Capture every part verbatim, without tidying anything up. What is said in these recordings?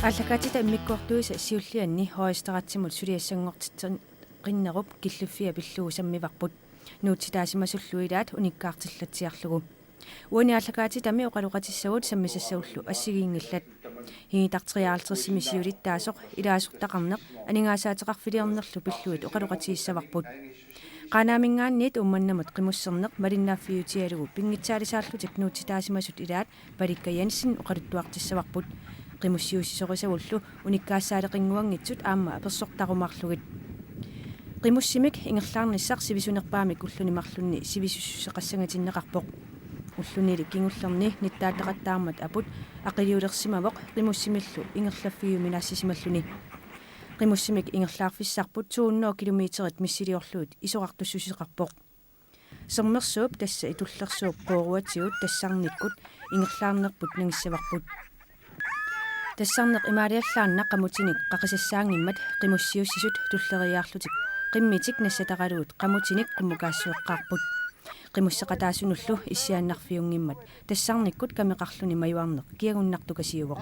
Aallakaatita immikkoortuisa siullianni Højesteretsimut suliassanngortitseqqinnerup killiffia pillugu sammivarput. Nuutsitaasimasullu ilaat unikkaartillatsiarlugu. Uani aallakaatitami oqaloqatissagut sammisassagullu assigiinngillat. Higitaq treoghalvtredsimi siulittaasoq ilaasortaqarneq aningaasaateqarfiliornerlu pillugit oqaloqatigissavarput. Qaanaaminngaanniit Uummannamut qimusserneq malinnaaffiutigalugu pinngitsaalisaallutik nuutsitaasimasut ilaat Palikka Jensen oqaluttuartissavarput. Qimussiuussisorisagullu unikkaassaaleqinnguanngitsut aamma apersortarumaarlugit. Qimussimik ingerlaarnissaq sivisunerpaamik ulluni marlunni sivisussuseqassangatinneqarpoq. Ullunilu kingullerni nittaataqattaarmat aput aqiliulersimavoq qimussimillu ingerlaffigiuminaassisimalluni. Qimussimik ingerlaarfissarput to hundrede kilometerit missiliorlugit isorartussuseqarpoq. Sermersuup, tassa Itullersuup, qooruatigut tassarnikkut ingerlaarnerput nangissavarput. Tassarneq imaaliallaannaq qamutinik qaqisassaanngimmat qimussiuussisut tulleriiaarlutik qimmitik nassatagalugit qamutinik qummukaassueqqaarput. Qimusseqataasunullu issiaannarfiunngimmat tassarnikkut kameqarluni majuarneq kiagunnartukasiuvoq.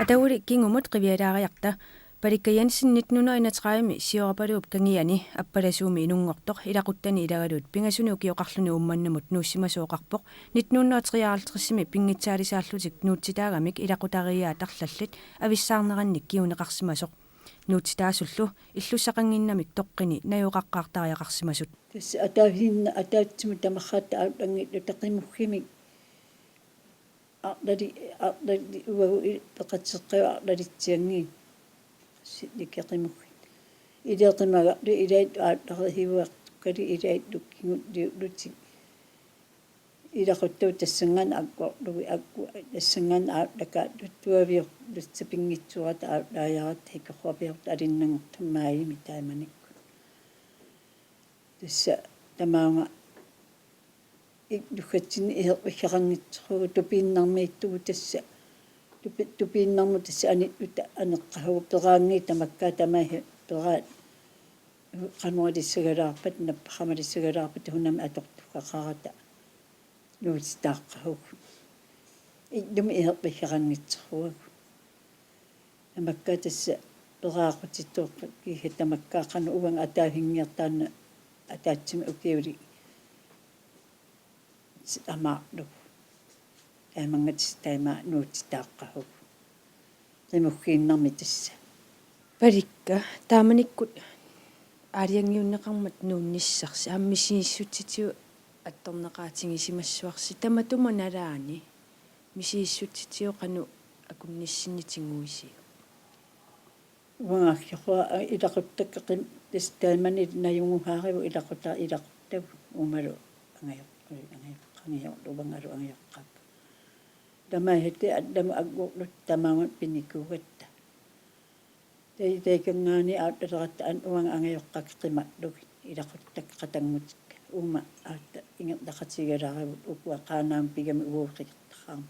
Ataguli kingumut qivialaariarta. Palikka Jensen nitten hundrede enogtredive Siorapaluup kangiani Appalasuumi inunngortoq ilaquttani ilagalugit pingasunik ukioqarluni Uummannamut nuussimasooqarpoq nitten hundrede treoghalvtredsimi pinngitsaalisaallutik nuutsitaagamik ilaqutariiaat arlallit avissaarnerannik kinguneqarsimasoq. Nuutsitaasullu illussaqannginnamik toqqini najugaqaqqaartariaqarsimasut. Tassa ataasinna ataatsimut tamarratta aallanngiilluta qimussimmik arlali-, arlali-, uagut i-, peqateqqagut arlalitsianngillat. Sillikiqimukkit. Ileqimagarlu ilaat aallarihiuartukkali ilaat lukingulliullutik. Ilaquttavut tassanngaannaq akkorlugit akku tassanngaannaq aallakaatut tuavior-, Lussapinngissuarata aallaajarata hikorruapiarta alinnanngortumik maajimi taamanikkut. Tassa tamaanga illugatsinni iserfigeqanngitsoq tupiinnarmiittugut tassa. Tupi-, tupiinnarmut tassa anilluta aneqqavugut, peraanni tamakka tamaasa peraat qanoq ilissagalaarpat, napparama ilissagalaarpat hunami atortugaqarata nuutitaaqqavugut. Illumi iserfigeqanngitsoruagut. Tamakka tassa peraaqutittoq kiisa tamakka qanoq uanga ataasinngortarama ataatsimut ukiulik amaarlugu. Taamannga tassa taama nuutitaaqqavugut. Qimuggiinnarmik tassa. Palikka, taamanikkut aalajangiunneqarmat nuunnissarsi, aamma misigissutsitigut attorneqaatigisimassavarsi, tamatuma nalaani misigissutsitigut qanoq akunnissinni tiguisiuk? Uanga aggeqarpunga ilaquttakka qim-, tassa taamani najunngusaarivut ilaquta-, ilaquttagut uumalu angajoq-, angajoq-, angajoq-, uangalu angajoqqaakka. Tamaasa allamut agguarluta tamaanga pinikuugatta. Tai-, taakanngaanniit aattaleratta an-, uanga angajoqqaakka qimarlugit ilaquttakka qatanngutikka. Uuma aatsaat ingerlaqatigilaaravut ukua Qaanaami pigami uagut qikertaqarami.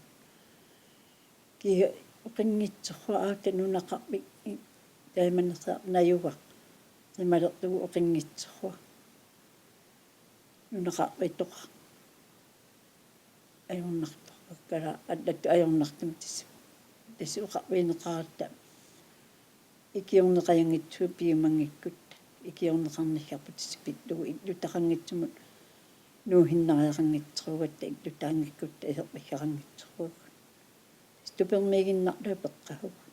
Kiisa oqinngitsoq aatsaat nunaqarfik i-, taamanersaaq najugaq. Qimalerlugu oqinngitsoq. Nunaqarfittoqaq. Ajornartorpakka allatut ajornartumik tassa. Tassa oqarfigineqaratta. Ikiorneqanngitsut piumanngikkutta. Ikiorneqarniarput tassa pillugu illutaqanngitsumut nuusinnariaqanngitsorugatta illutaanngikkutta iserfigeqanngitsorugatta. Tupermiiginnarlugu peqqavugut.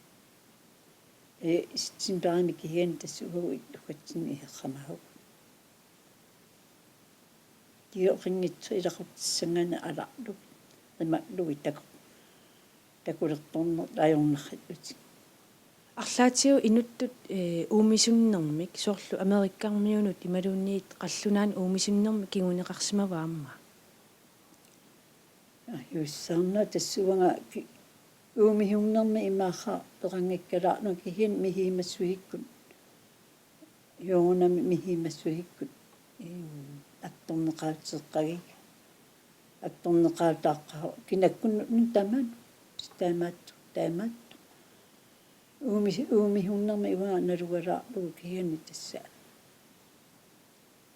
Ee, septembarimi kisianni tassa uagut illugatsinni isersimavugut. Kiisa oqinngitsoq ilaqutissanngaanniit alarlugit, qimarlugit taku-, takulertornerlugit ajornarlutik. Arlaatigut inuttut, ee, uumisunnermik, soorlu Amerikkarmiunut imaluunniit qallunaanut uumisunnermik kinguneqarsimava aamma? Ajussaarnaq tassa uanga ki-, uumisunnermik imaaqa peqanngikkalaarlunga kisianni misigimassusikkut. Soorunami misigimassusikkut. Ee, attorneqaatseqqagiga. Attorneqaataaqqavoq. Kinakkununnut tamanut. Taamaattoq, taamaattoq. Uumi-, uumisunnermik uanga nalugalaarlugu kisianni tassa.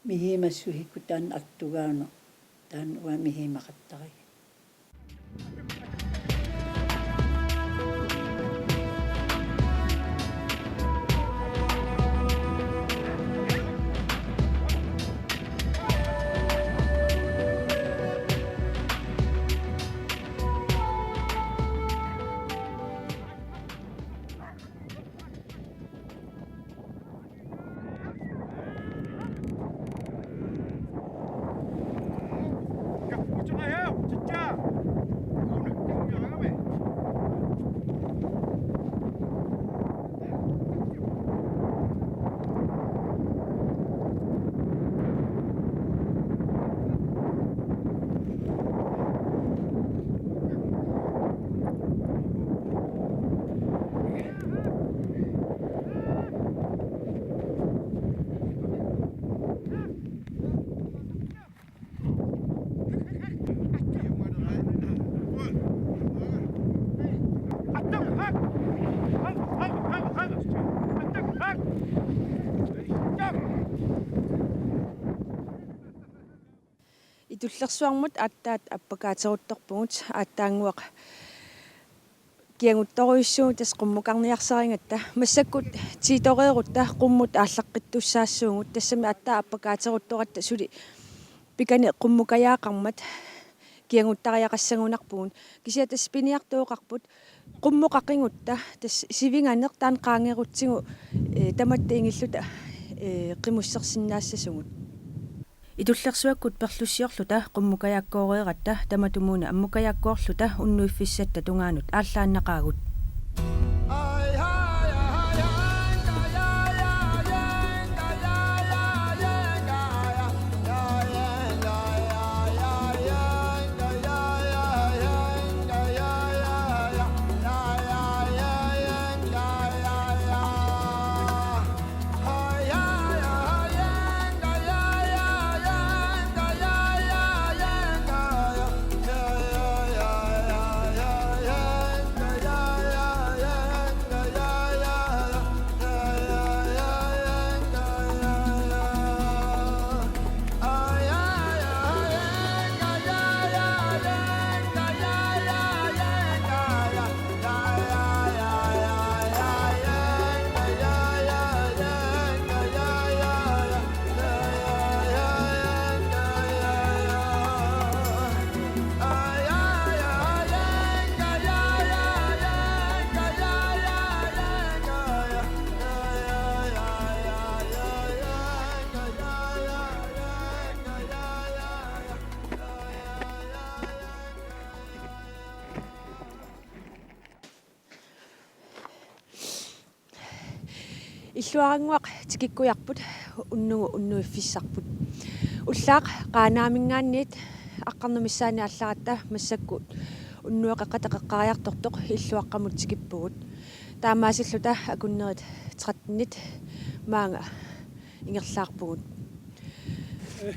Misigimassusikkut taanna attugaaneq, taanna uanga misigimaqattariga. Itullersuarmut aatsaat appakaateruttorpugut, aatsaannguaq kiaguttorujussuugut tassa qummukarniarsarigatta. Massakkut tiitoreerutta qummut aallaqqittussaassaagut, tassami aatsaat appakaateruttoratta suli pikani qummukajaaqarmat kiaguttariaqassagunarpugut. Kisianni tassa piniartut oqarput qummut qaqigutta tassa sivinganeq taanna qaangerutsigu, ee, tamatta ingilluta, ee, qimussersinnaassasugut. Itullersuakkut perlussiorluta qummukajaakkoreeratta tamatumuuna ammukajaakkoorluta unnuiffissatta tungaanut aallaannaqaagut. Illuarannguaq tikikkujarput, unnugu unnuiffissarput. Ullaaq Qaanaaminngaanniit aqqarneq missaani aallaratta massakkut unnueqeqqata qeqqariartortoq Illuaqqamut tikippugut. Taamaasilluta akunnerit trettenit maanga ingerlaarpugut.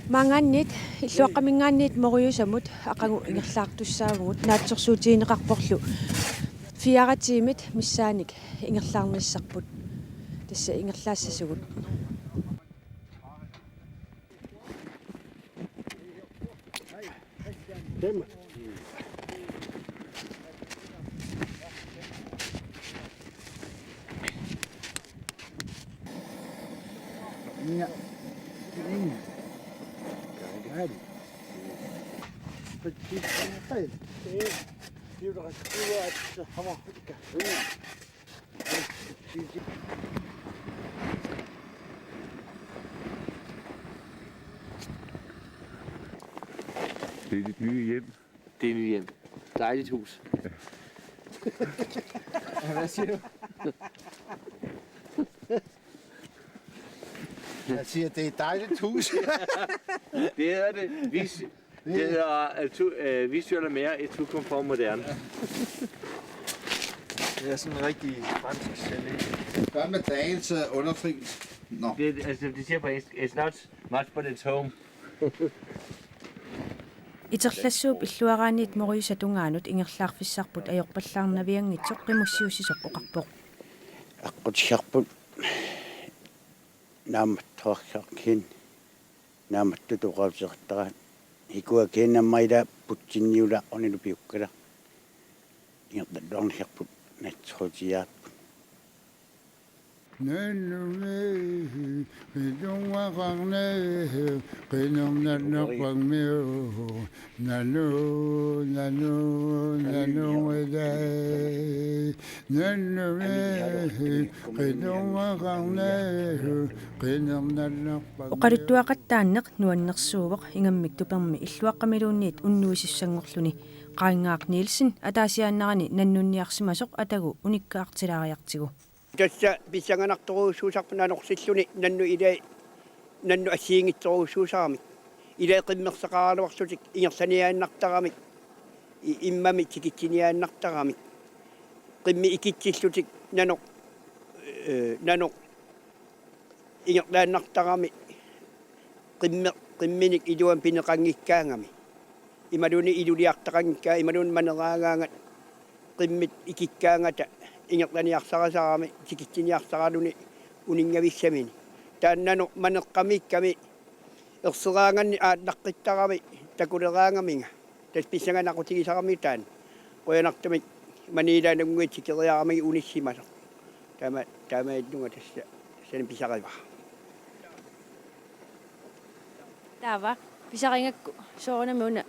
Maanngaanniit, Illuaqqaminngaanniit Moriusamut aqagu ingerlaartussaavugut, naatsorsuutigineqarporlu fire tiimit missaanik ingerlaarnissarput. Tassa ingerlaassasugut. Det er dit nye hjem. Det er mit hjem. Dejligt hus. Hvad siger du? Jeg siger, det er et dejligt hus. Det er det. Vi, det hedder, øh, to, øh, vi stjåler mere et to komfort moderne. Det er sådan en rigtig fransk chalet. Hvad med dagens, øh, underfri? Nå. Det, altså, det siger på engelsk, it's not much, but it's home. Iterlassuup Illuaraanniit Moriusap tungaanut ingerlaarfissarput ajorpallaarnavianngitsoq qimussiussisoq oqarpoq. Aqqutigarput naammattoqartarami, naammattutut oqaaseqartaraat. Hikuakiinnamma ila putsinniulaarunilu piukkala. Ingerlalluarniarput naatsorsuutigaarput. Nanu, nanu, nanu, nanu, nanu, Oqaluttuaqattaarneq nuannersuuvoq, ingammik tupermi Illuaqqamiluunniit unnuisussanngorluni. Qaanngaaq Nielsen ataasiaannarani nannunniarsimasoq atagu unikkaartilaariartigu. Tassa pissanganartorujussuusarput nanorsilluni nannut ilai, nannut assigiinngitsorujussuusaramik. Ilai qimmersaqaraluarlutik ingerlaniaannartaramik, i-, immami tikitsiniaannartaramik. Qimmit ikitsillutik nanoq, øh, nanoq ingerlaannartarami qimme-, qimminik iluamik pineqanngikkaangami. Imaluunniit iluliartaqanngikkaat, imaluunniit maneraagaangat qimmit ikikkaangata ingerlaniarsarisarami tikitsiniarsaraluni uninngavissamini. Taanna nanoq maneqqamiikkami erseraanganni aallaqqittarami takuleraangaminga. Tassa pissanganaqutigisarami taanna. Qujanartumik maniilaanannguit tikeriaramigit unissimasoq. Taama, taamaallunga tassa, tassani pisarivara. Taava, pisarigakku soorunami una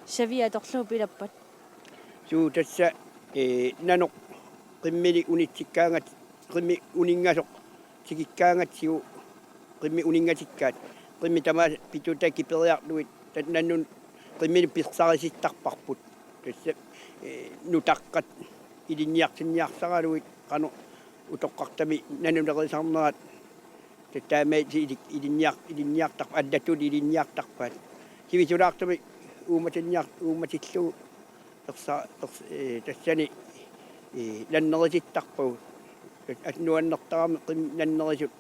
savia atorlugu pilappat? Suu tassa, ee, nanoq qimmili unitsikkaangat, qimmit uninngasoq tikikkaangatsigu, qimmit uninngatikkaat, qimmit tamaasa pituutai kiperiarlugit, taanna nannut qimmini pissarisittarparput. Tassa, ee, nutaqqat ilinniartinniarsaralugit, qanoq utoqqartami nanulerisarnerat, taava taamaattumik ilik-, ilinniar-, ilinniartar-, allatut ilinniartarpaat. Sivisulaartumik uummatinniar-, uummatillugu persa-, pers-, ee, tassani, ee, lannerisittarpagut. At nuannertarami qim-, lannerisut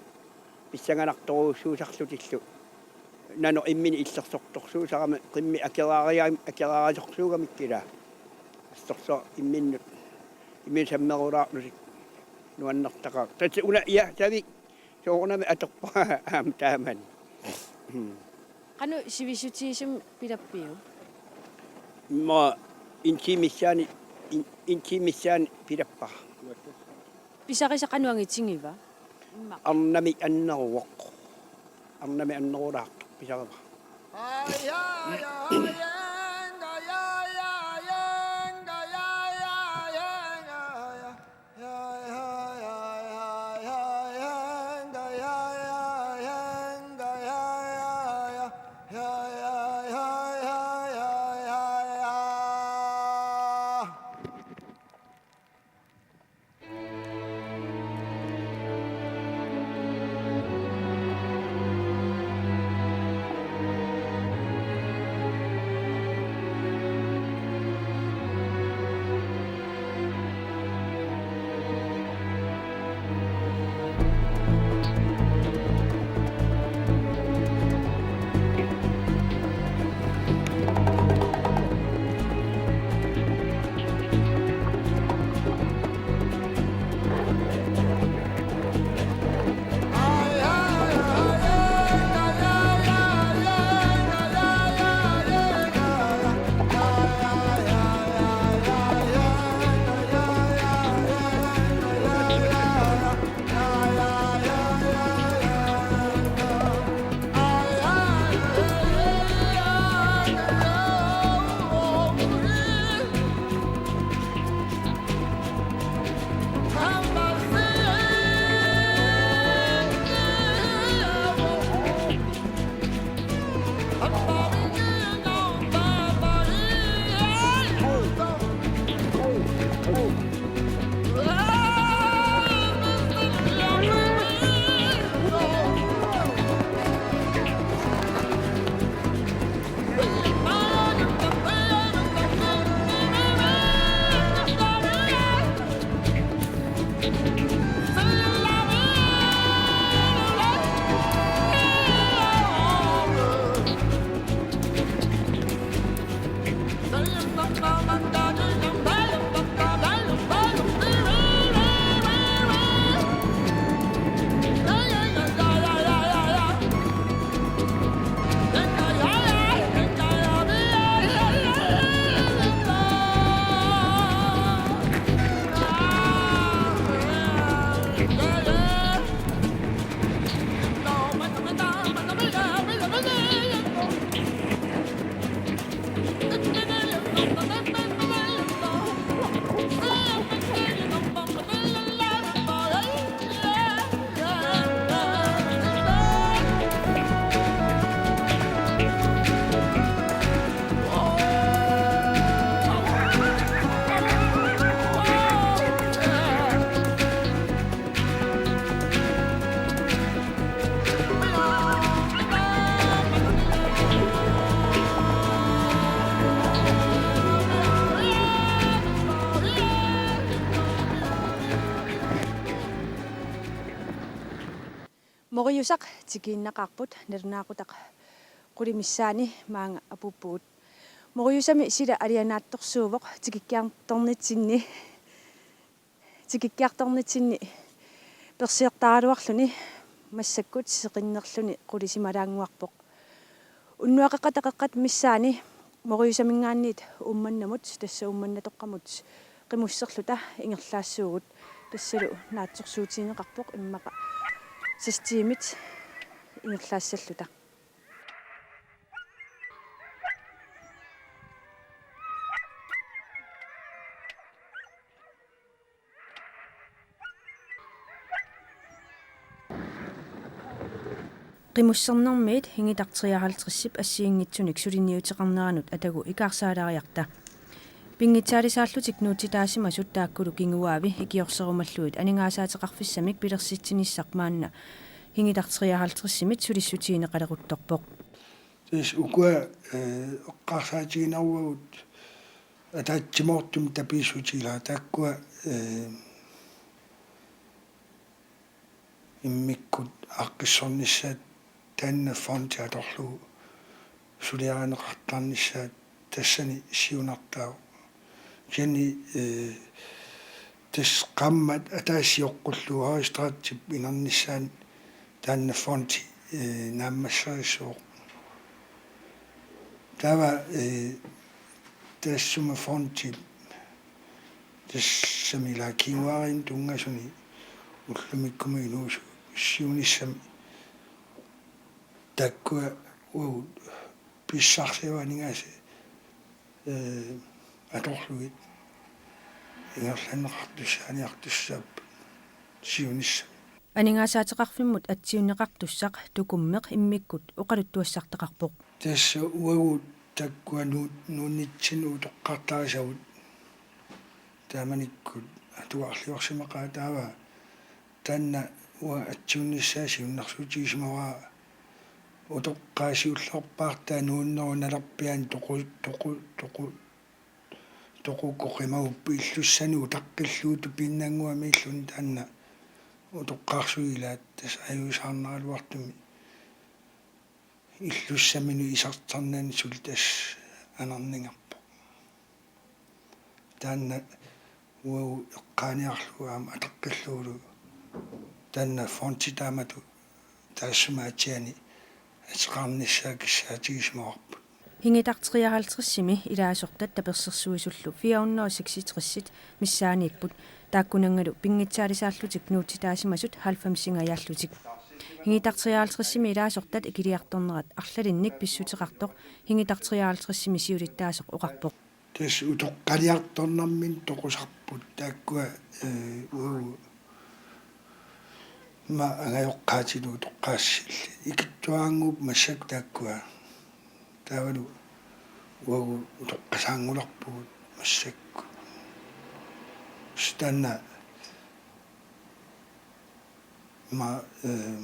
pissanganartorujussuusarlutillu. Nanoq imminut illersortorsuusarami qimmit akeraariam-, akeraarisorsuugamikkit ilaa. Assorsuaq imminnut, imminut sammerulaarlutik nuannertaqaaq. Tassa una, ja, savik soorunami atorpara aamma taamani. Mm. Qanoq sivissutigisumik pilappiuk? Immaqa en time missaani, en, en time missaani pilappara. Pisarisa qanoq angitigiva? Immaqa. Arnamik anneruvoq. Arnamik annerulaartoq pisarivara. Moriusaq tikiinnaqaarput, nalunaaqutaq quli missaani maanga apuuppugut. Moriusami sila alianaatsorsuuvoq, tikikkiartornitsinni, tikikkiartornitsinni persiortaraluarluni massakkut seqinnerluni qulisimalaannguarpoq. Unnuaqeqqata qeqqata missaani Moriusaminngaanniit Uummannamut, tassa Uummannatoqqamut, qimusserluta ingerlaassuugut. Tassalu naatsorsuutigineqarpoq immaqa seks tiimit ingerlaassalluta. Qimussernermiit Hingitaq treoghalvtredsip assigiinngitsunik suliniuteqarneranut atagu ikaarsaalaariarta. Pinngitsaalisaallutik nuutsitaasimasut taakkulu kinguaavi ikiorserumallugit aningaasaateqarfissamik pilersitsinissaq maanna Hingitaq treoghalvtredsimit sulissutigineqaleruttorpoq. Tassa ukua, eh, eqqarsaatiginaruagut ataatsimoortumik tapiissutigilaat taakkua, eh, immikkut aaqqissornissaat taanna fondi atorlugu suliarineqartarnissaat tassani siunertaavoq. Kisianni, eh, tassa qaammat ataaseq sioqqullugu Højesteretsip inernissaani taanna fondi, eh, naammasserissaaq. Taava, eh, taassuma fondi tassami ila kinguaariinnut tunngasuni ullumikkumut inuusussiunissami taakkua uagut pissarsiagut aningaasat, eh, atorlugit ingerlanneqartussaaniartussaapput siunissami. Aningaasaateqarfimmut atsiunneqartussaq Tukummeq immikkut oqaluttuassartaqarpoq. Tassa uagut taakkua nuu-, nuunnitsinnut utoqqartarisavut taamanikkut atugarliorsimaqaat taava taanna uanga atsiunnissaa siunnersuutigisimavara utoqqaat siullerpaartaat nuunnerup nalerpiaani toqu-, toqu-, toqu-, toqukku qimaguppoq illussanut utaqqillugu tupinnannguamiilluni taanna utoqqaarsuit ilaat tassa ajuusaarnaraluartumik illussaminut isertarnani suli tassa anerningerpoq. Taanna uagut eqqaaniarlugu aamma ataqqillugulu taanna fondi taamatut taassuma atsiani ateqarnissaa kissaatigisimavoq. Hingitaq treoghalvtredsimi ilaasortat tapersersuisullu fire hundrede og seksogtresit missaaniipput, taakkunanngalu pinngitsaalisaallutik nuutsitaasimasut halvfemsingajaallutik. Hingitaq treoghalvtredsimi ilaasortat ikiliartornerat arlalinnik pissuteqartoq Hingitaq treoghalvtredsimi siulittaasoq oqarpoq. Tassa utoqqaliartornerminni toqusarput taakkua, eh, uagut ima angajoqqaatilu utoqqaassillit ikittuaraannguupput massakkut taakkua. Taavalu uagut utoqqasaanngulerpugut massakkut. Taanna ma, eh,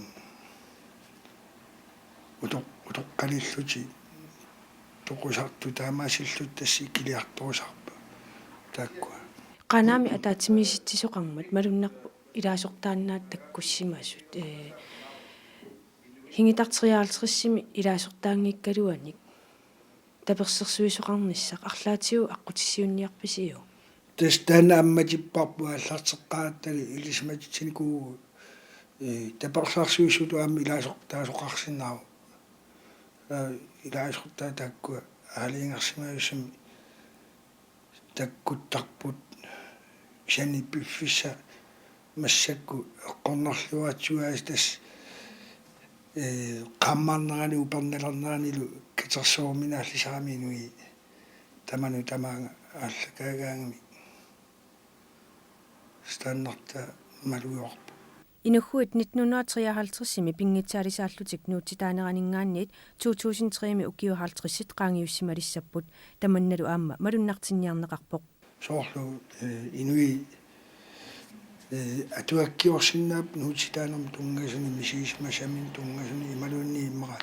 utoq-, utoqqalillutik toqusartut taamaasillutik tassa ikiliartorusarput taakkua. Qanaami ataatsimiisitsisoqarmat malunnarpoq ilaasortaannaat takkussimasut. Eh, Hingitarteriaalterissimi ilaasortaanngikkaluanik tapersersuisoqarnissaq arlaatigut aqqutissiuunniarpisiuk? Tassa taanna ammatipparput aallarteqqaarattali ilisimatitsinikuuvugut, eh, tapersersuisutut aamma ilaasortaasoqarsinnaavoq. Eh, ilaasortaat taakkua aalajangersimajussami takkuttarput, kisianni piffissaq massakkut eqqornerluaratsigu tassa, eh, qaammarnerani upernalerneranilu katersooruminaallisarami inuit tamanut tamaanga aallakaagaangamik. Standarda malugivarput. Inughuit nitten hundrede og treoghalvtredsimi pinngitsaalisaallutik nuutsitaaneraninngaanniit to tusind tre-mi ukiut halvtredsit qaangiussimalissapput, tamannalu aamma malunnartinniarneqarpoq. Soorlu, eh, inuit, eh, atuakkiorsinnaapput nuutsitaanermut tunngasuni, misigissimasaminut tunngasuni imaluunniit immaqa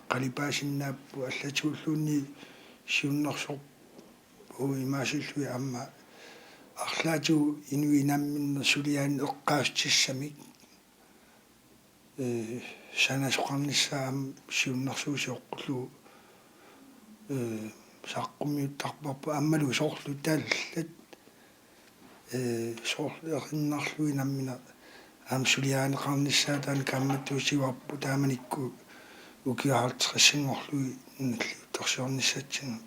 qalipaasinnaapput allatigulluunniit siunnersorput imaasillugit aamma arlaatigut inuit namminneq suliaannik eqqaassutissaminik, eh, sanasoqarnissaa aamma siunnersuusoq oqullugu, eh, saqqummiuttarparput aammalu soorlu tallat, eh, soorlu erinarlugit namminneq aamma suliarineqarnissaa taanna kaammattuutigaarput taamanikkut ukiut halvtredsinngorlugit nalliuttorsiornissatsinnut.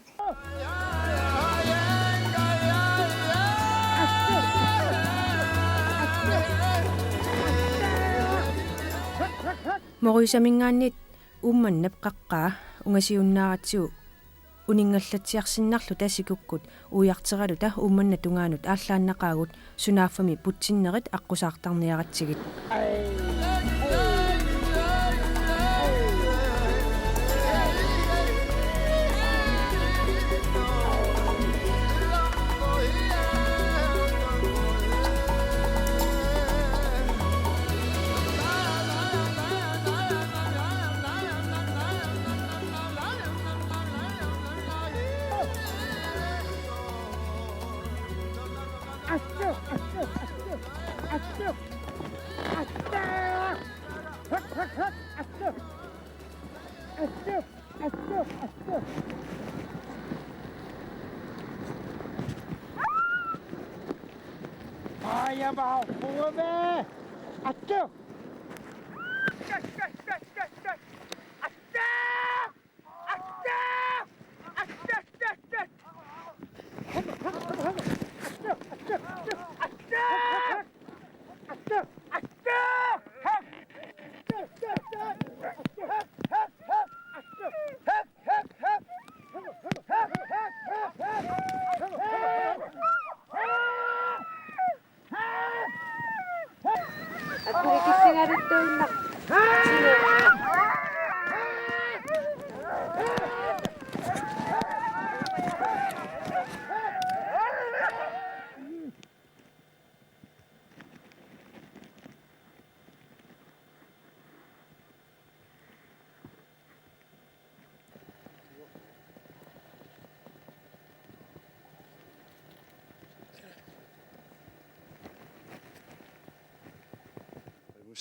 Moriusaminngaanniit Uummannap qaqqaa ungasiunnaaratsigu uninngallatsiarsinnarluta sikukkut uiarteraluta Uummannap tungaanut aallaannaqaagut, sunaaffami putsinnerit aqqusaartarniaratsigit.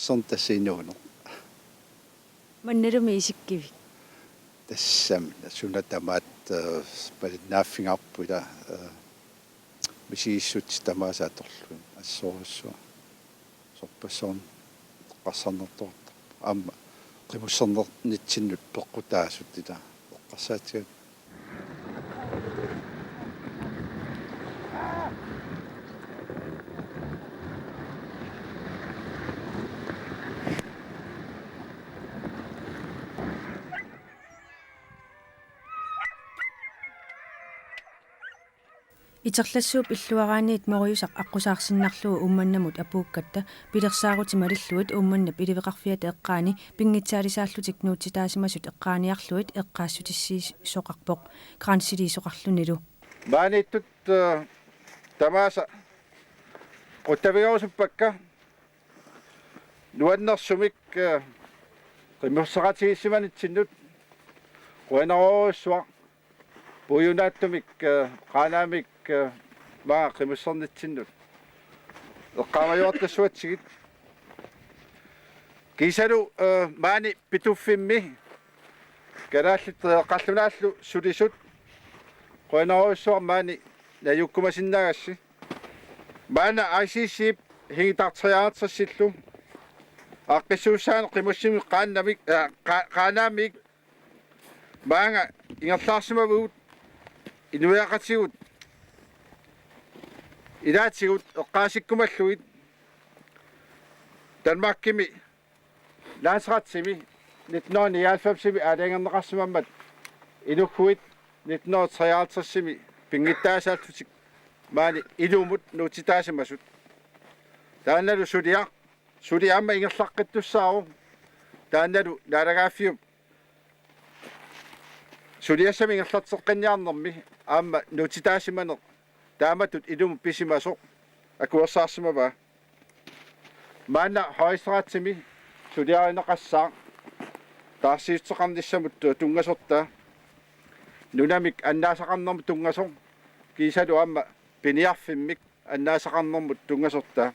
Qimusserneq tassa inuuneq. Mannalumi isikkivik? Tassami, suna tamaat, eh, malinnaaffigaarput ila, eh, misigissutsit tamaasa atorlugit assorujussuaq. Sorpassuarnik eqqarsarnartoqartarpoq. Aamma qimussernitsinnut peqqutaasut ila eqqarsaatigaat. Iterlassuup illuaraanniit Moriusaq aqqusaarsinnarlugu Uummannamut apuukkatta pilersaarutit malillugit Uummannap iliveqarfiata eqqaani pinngitsaalisaallutik nuutsitaasimasut eqqaaniarlugit eqqaassutissiisoqarpoq, kransilissoqarlunilu. Maaniittut, eh, tamaasa Quttavigerusuppakka nuannersumik, eh, qimusseqatigiissimanitsinnut. Qujanarujussuaq puigunaatsumik, eh, Qaanaamik, eh, maanga qimussernitsinnut. Eqqaamajuartassuatsigit. Kiisalu, eh, maani Pituffimmi kalaallit qallunaatut sulisut. Qujanarujussuaq maani najuukkumasinnaagassi. Maanna I C C-p Hingitaq treoghalvtredsillu aaqqissuussaaneq qimussimik Qaannamik, eh, Qa-, Qaanaamik maanga ingerlaarsimavugut, inuiaqatigiit ilaatigut eqqaasikkumallugit Danmarkimi landsretimi nitten hundrede nioghalvfemsimi aalajangerneqarsimammat inughuit nitten hundrede treoghalvtredsimi pinngitsaasaallutik maani ilumut nuutsitaasimasut. Taannalu suliaq, suli aamma ingerlaqqittussaavoq, taannalu naalagaaffiup suliassamik ingerlatseqqinniarnermi aamma nuutsitaasimaneq taamatut ilumut pisimasoq akuersaarsimavaa. Maanna højesteretsimi suliarineqassaaq taarsiissuteqarnissamut tunngasortaa, nunamik annaasaqarnermut tunngasoq, kiisalu aamma piniarfimmik annaasaqarnermut tunngasortaa.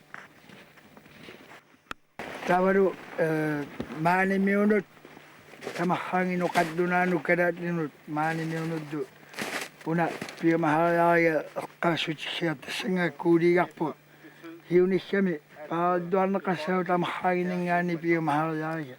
Taavalu, eh, maanimiunut tamarraanganut qallunaanut kalaallinut maanimiunullu una piumahariarlunga eqqaassutissiaq tassanngaanniit kuuliigarput. Hiunissami paaralluarneqassaagut tamarraanganninngaanniit piumahariarlunga.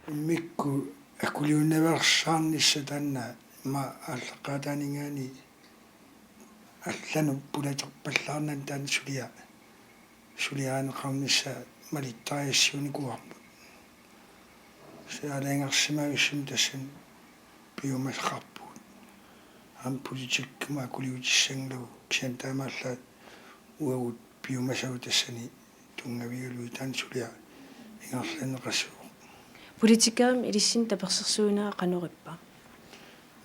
Immikkut akuliunnaveersaarnissaq taanna immaqa aallaqqaataaninngaanniit allanut pulaterpallaarnani taanna suliaq suliarineqarnissaq malittariassiunikuuarput. Aalajangersimavissumik tassani piumasaqarpugut. Aamma politikkikkut akuliutissanngilagut kisianni taamaallaat uagut piumasagut tassani tunngavigalugit taanna suliaq ingerlanneqassaaq. Politikerimik ilissinnut tapersersuinera qanoq ippa?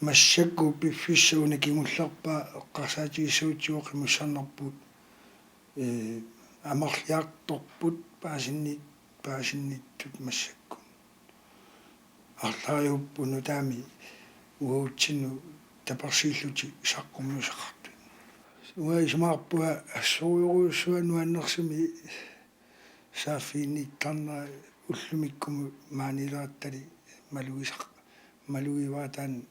Massakkut piffissaq una kingullerpaaq eqqarsaatigissagutsigu qimussernerput, eh, amerliartorput paasinni-, paasinnittut massakkut. Arlariupput nutaamik uagutsinnut tapersiillutik saqqummiussaqartut. Uanga isumaqarpunga assorujussuaq nuannersumik saaffiginnittarnera ullumikkumut maaniilertali malugisaq-, malugivara taanna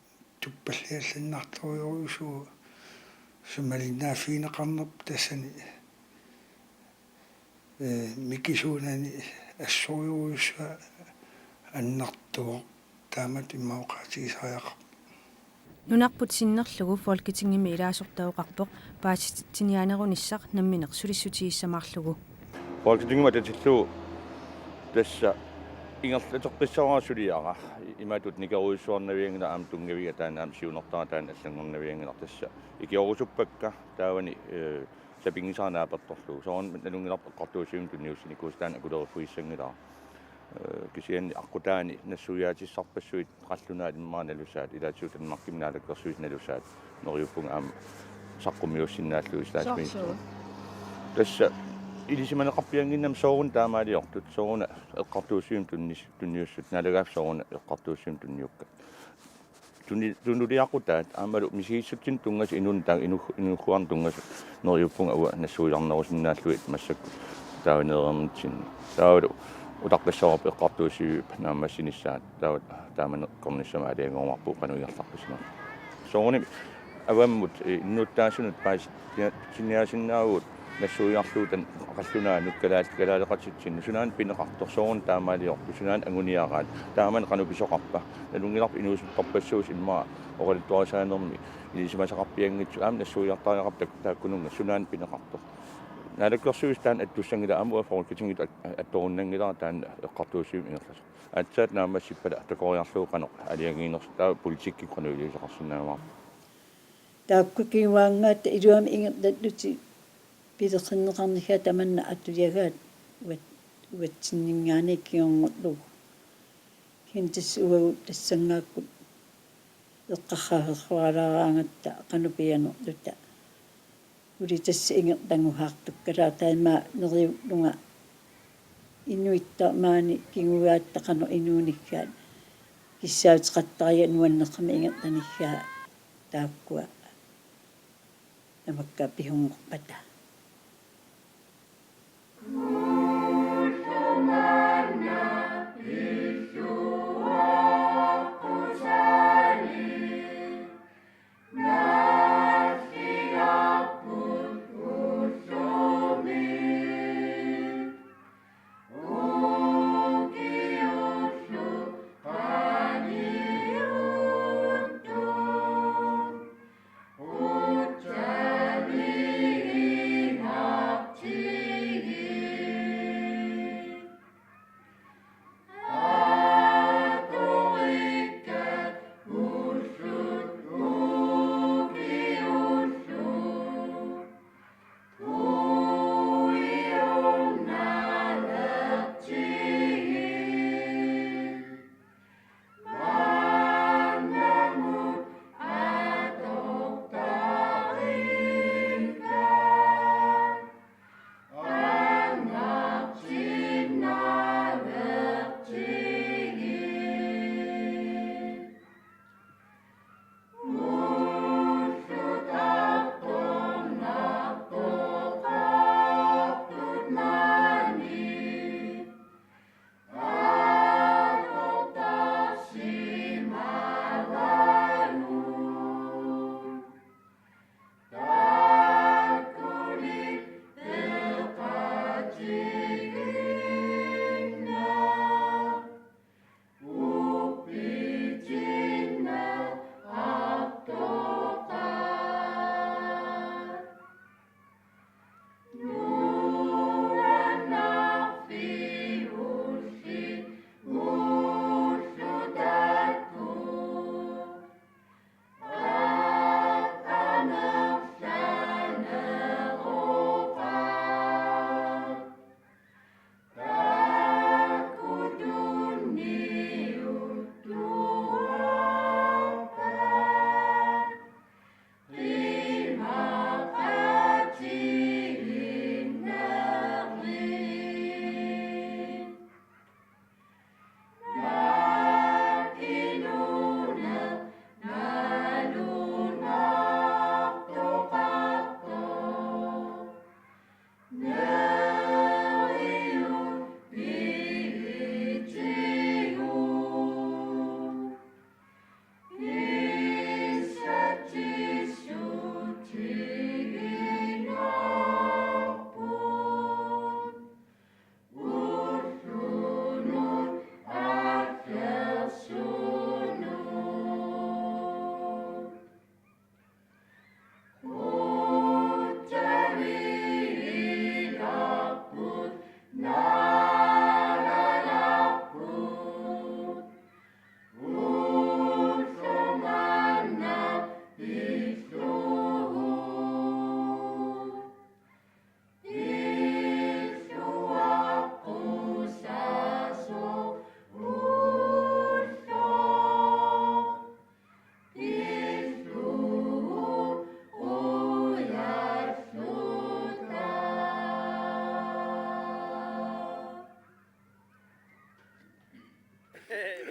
tuppalliallannartorujussuuvoq sumalinnaaffigineqarnerput tassani, eh, mikisuunani assorujussuaq annertuvoq taamatut immaqa oqaatigisariaqarpoq. Nunarput sinnerlugu Folketingimi ilaasortaqarpoq paasititsiniaanerunissaq nammineq sulissutigissamaarlugu. Folketingimi atatillugu tassa ingerlateqqissavara suliara imatut nikerujussuarnavianngilaq aamma tunngaviga taanna aamma siunertara taanna allanngornavianngilaq tassa ikiorusuppakka taavani, eh, sapinngisara naapertorlugu. Soorunami nalunngilarput eqqartuussivimmik tunniussinikuusoq taanna akuleriffigisanngilara. Eh, kisianni aqqutaani nassuiaatissarpassuit qallunaat immaqa nalusaat, ilaatigut Danmarkimi naalakkersuisut nalusaat, neriuppunga aamma saqqummiussinnaallugit statsministeri. Soorlu? Tassa ilisimaneqarpiannginnami sooruna taamaaliortut, sooruna eqqartuussivimmik tunnis-, tunniussut, naalagaaffik sooruna eqqartuussivimmik tunniukkat. Tuni-, tunuliaqutaat aammalu misigissutsinnut tunngasut inunnut taanna inu-, inuuguarnut tunngasut neriuppunga uanga nassuiarnerusinnaallugit massakkut taava nereernitsinni. Taavalu utaqqissavarput eqqartuussiviup naammassinissaa taava taamanikkornissamut aalajangerumaarpugut qanoq ingerlaqqissanersoq. Soorunami Avammut, eh, innuttaasunut paasitsiniaasinnaavugut nassuiarlugu taanna qallunaanut kalaal-, kalaaleqatitsinnut sunaana pineqartoq soorunami taamaaliorpoq sunaana anguniaraat. Taamani qanoq pisoqarpa? Nalunngilarput inuusuttorpassuusoq immaqa oqaluttuarisaanermi ilisimasaqarpianngitsoq aamma nassuiartariaqarpoq taak-, taakkununnga sunaana pineqartoq. Naalakkersuisut taanna attussanngilaq aamma uanga Folketingit at-, attorunnanngilara taanna eqqartuussivimmut ingerlasoq. Aatsaat naammassippata takoriarlugu qanoq aalajangiinersoq taava politikkikkut qanoq iliuuseqarsinnaavaat. Taakku kinguaanngaat iluamik ingerlallutik pileqinneqarnikkut tamanna atujagaat uat-, uatsinninngaanniit kingornullu. Kisianni tassa uagut tassanngaakkut eqqarsaarersualaaraangatta qanoq pianerluta. Uli tassa ingerlangusaartukkalaartoq taama neriullunga inuitta maani kinguaatta qanoq inuunikkaat kissaateqattariaqarluni nuannermik ingerlanissaa taakkua tamakku pisunngorpata.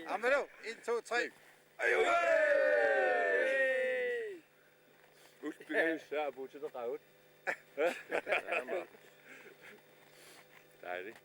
Aammalu, en, to, tre. Ulpigajussa apuuteqaagut. Dejligt.